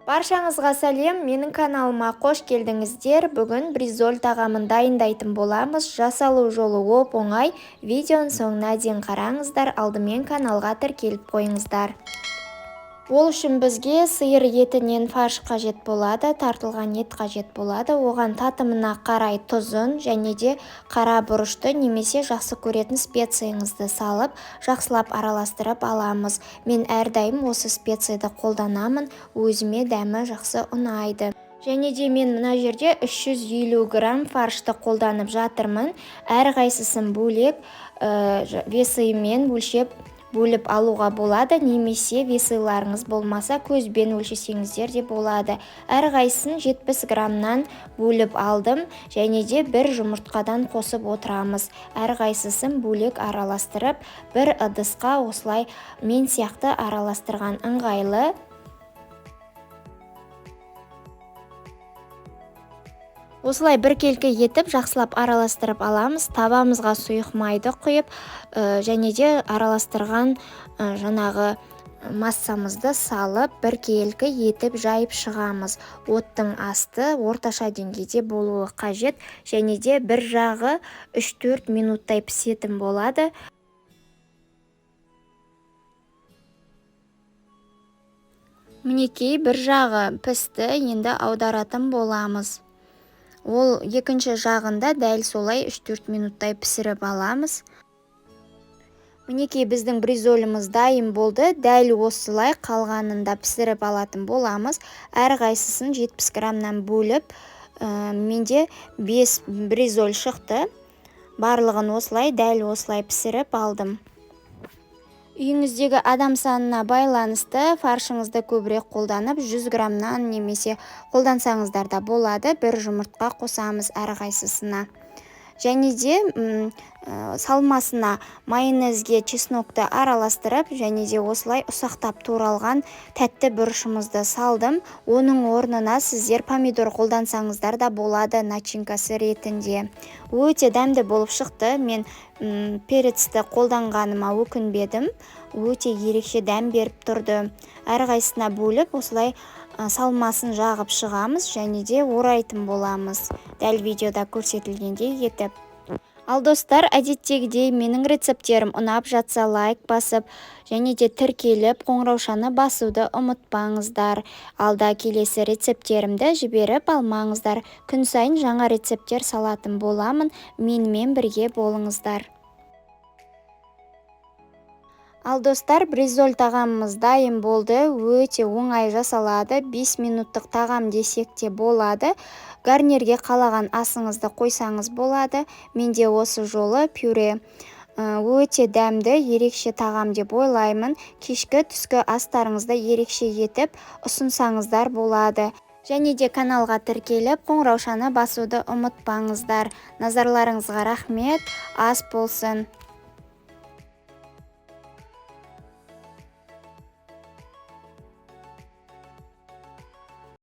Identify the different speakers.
Speaker 1: Баршаңызға сәлем, менің каналыма қош келдіңіздер. Бүгін бризоль тағамын дайындайтын боламыз. Жасалу жолы оп-оңай. Видеоның соңына дейін қараңыздар. Алдымен каналға тіркеліп қойыңыздар. Ол үшін бізге сиыр етінен фарш қажет болады, тартылған ет қажет болады. Оған татымына қарай тұзын және де қара бұрышты немесе жақсы көретін специяңызды салып, жақсылап араластырып аламыз. Мен әрдайым осы специяды қолданамын, өзіме дәмі жақсы ұнайды. Және де мен мына жерде 350 грамм фаршты қолданып жатырмын. Әрқайсысын бөлек весымен өлшеп бөліп алуға болады, немесе весыларыңыз болмаса көзбен өлшесеңіздер де болады. Әрқайсысын 70 граммнан бөліп алдым және де бір жұмыртқадан қосып отырамыз. Әрқайсысын бөлек араластырып, бір ыдысқа осылай мен сияқты араластырған ыңғайлы. Осылай біркелкі етіп жақсылап араластырып аламыз. Табамызға сұйық майды құйып, және де араластырған жаңағы массамызды салып, біркелкі етіп жайып шығамыз. Оттың асты орташа деңгейде болуы қажет, және де бір жағы 3-4 минуттай пісетін болады. Мінекей, бір жағы пісті, енді аударатын боламыз. Ол екінші жағында дәл солай 3-4 минуттай пісіріп аламыз. Мінекей, біздің бризоліміз дайын болды. Дәл осылай қалғанында пісіріп алатын боламыз. Әрқайсысын 70 граммнан бөліп, менде 5 бризоль шықты. Барлығын осылай, дәл осылай пісіріп алдым. Үйіңіздегі адам санына байланысты фаршыңызды көбірек қолданып, 100 граммнан немесе қолдансаңыздар да болады. Бір жұмыртқа қосамыз әрқайсысына. Және де салмасына майонезге чеснокты араластырып, және де осылай ұсақтап туралған тәтті бұрышымызды салдым. Оның орнына сіздер помидор қолдансаңыздар да болады начинкасы ретінде. Өте дәмді болып шықты. Мен перецті қолданғаныма өкінбедім. Өте ерекше дәм беріп тұрды. Әрқайсысына бөліп осылай салмасын жағып шығамыз және де орайтын боламыз. Дәл видеода көрсетілгендей етіп. Ал достар, әдеттегідей менің рецепттерім ұнап жатса лайк басып, және де тіркеліп қоңыраушаны басуды ұмытпаңыздар. Алда келесі рецепттерімді жіберіп алмаңыздар. Күн сайын жаңа рецепттер салатын боламын. Менімен бірге болыңыздар. Ал достар, бризоль тағамымыз дайын болды. Өте оңай жасалады. 5 минуттық тағам десек те болады. Гарнирге қалаған асыңызды қойсаңыз болады. Менде осы жолы пюре. Өте дәмді, ерекше тағам деп ойлаймын. Кешкі түскі астарыңызды ерекше етіп ұсынсаңыздар болады. Және де каналға тіркеліп, қоңыраушаны басуды ұмытпаңыздар. Назарларыңызға рахмет. Ас болсын.